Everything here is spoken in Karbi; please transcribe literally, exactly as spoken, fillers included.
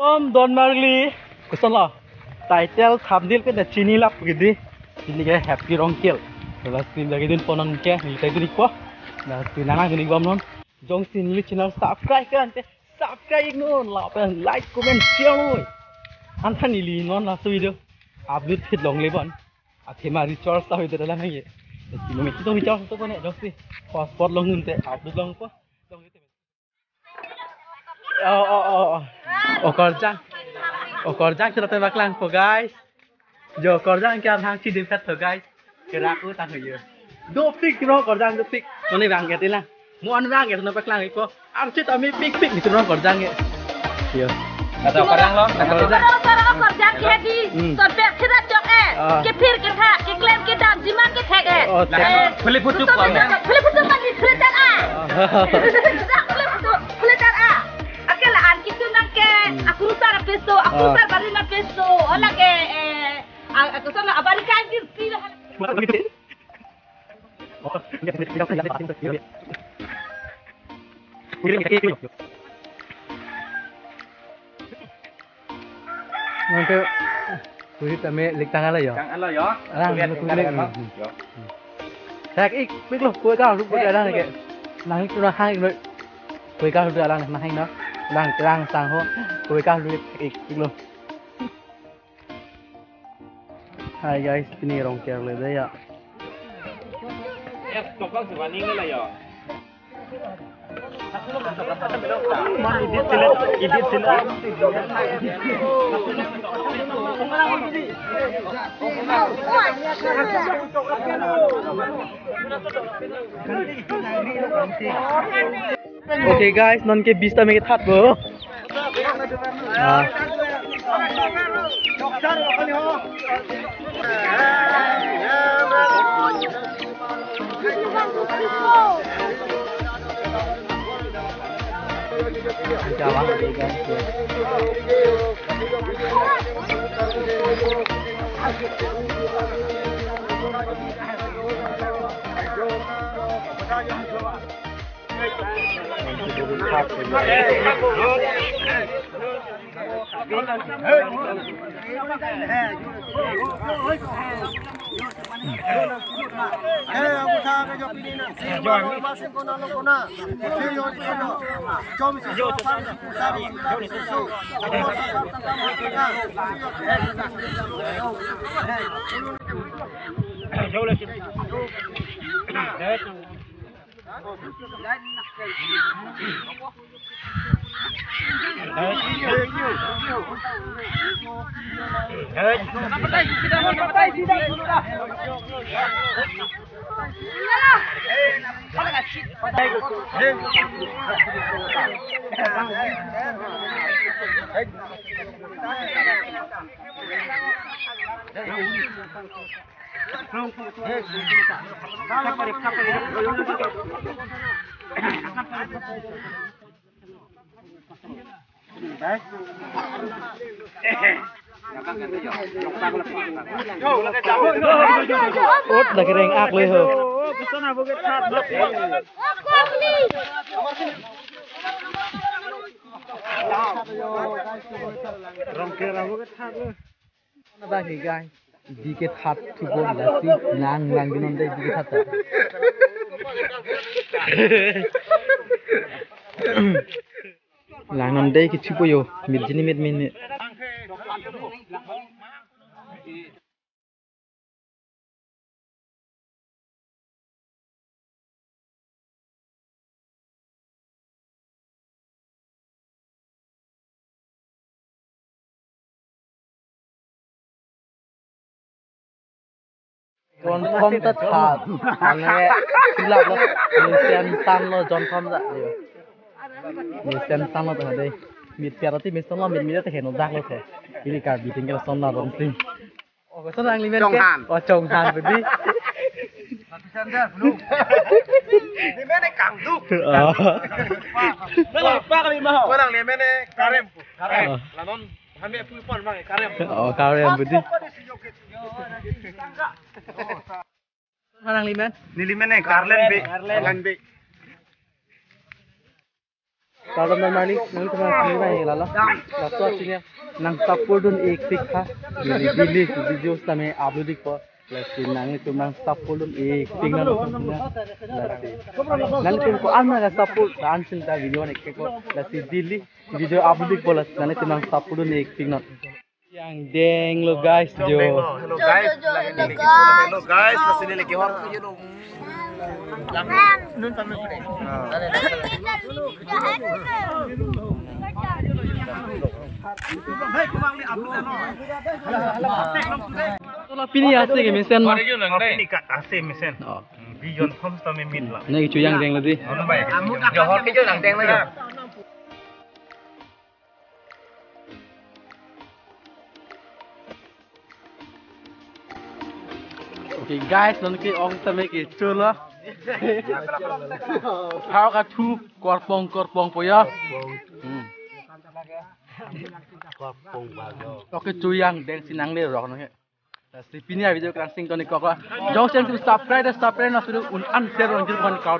Om don marli, kosonlo? Title, thumbnail ke dak chini lap ke dei. Pini ke Happy Rongker. Lasi lagi dun ponon ke, neli tai dun ikpo. Lasi nang nang dun ikbom non. Jongsi neli channel subscribe ke-en te, subscribe iknon, lapen like, comment, share noi. Anthani neli non laso video upload thit longle bon. Athema recharge ta hoite dalang ye. Lasi mo meti to recharge to pone, jongsi hotspot longnun te upload longpo. Oh, oh, oh, oh. Oh, korjang. Oh, korjang kita tembak lang po, guys. Jo, korjang ke arhang si dipet to, guys. Kerak u tang yo. Dopik, bro, korjang dopik. Mane bang ke tilang. Mo an bang ke tembak lang ipo. Arsi ta mepikpik di, bro, korjang ye. Yo. Kata korjang lo, kata korjang. Korjang, korjang ke di. Hmm. Sodbek sira jok eh. Ah. Kepir kerha, keklem kedam, jiman kethek eh. Oh, thek. Eh, phli phutuk ko, ya? Phli phutuk kan di phli tan ah. Ah. Phli phutuk, phli tan ah. Ake la-an kitu nang ke, hmm, akurusar peso, akurusar, ah, bari ma peso. Ola ke, eh, a-, aku sana abari kan di sila. Nang ke, kulit ame lik tang ala yo. Tang ala yo. Arang, kulit, kulit, kulit. Yo. Thek ik, pik lo, kue ka lu, kue ka lu ke. Nang ik tu nang hang ik lo. Kue ka lu alang nang hang no. Nang terang sang ho. Kue ka lu ik, pik lo. Hi guys, pini Rongker le dei ya. Okay guys, non ke bis ta me kethat bo. Ah. Ut, dak kereng ak le ho. Rongker abo kethat le. Nada hi guys. Bi kethat thupo lasi nang lang ginon dei bi kethat ta. Langnon dei kethupo yo, mit jini mit min. Jonthom ta tha, ane silap lo, mesen tan lo jonthom ta, yo. Mesen tan lo ta dei. Mit pera ti mesen lo, mit mit ta heno dak lo the. Ili Karbi tinggal son na rong ting. Oh, koson nangli men ke? Chonghan. Oh, Chonghan budi. Di men kangduk. Oh. Mana pak kali mau? Mana nangli men Karem. Karem. Oh. Lanon kami pun pon mang Karem. Oh, Karem budi. Mana nangli men? Neli men Karlen be. Karlen be. Kardom nanglitum aphan, nangtum aphan kali ba lalo. Laso atum ya nang support dun ik pik tha. Daily, daily videos tame upload ikpo. Lasi nanglitum nang support dun ik pik non. Lasi nanglitum ko-an nang support, ansin ta video an ik pik po. Lasi daily video upload ikpo, lasi nanglitum nang support dun ik pik non. Yang deng lo guys, jo. Hello guys. Hello guys, lasi neli kehor. Pini ase ke mesen ma? Pini kat ase mesen. Oh. Bijon thom sta me mit la. Ne kecho yang deng lo dei. Johor kecho yang deng lo. Okay guys, non ke-ong tame kecho lo. Hau ka thu korpong korpong po ya. Hmm. Korpong bago. Okay, kecho yang deng si nangle rok non ke. Lasi pini avideo kerangsing toni kok. Jongsi nanglitum subscribe, subscribe na sudah un an share un jir ban kau.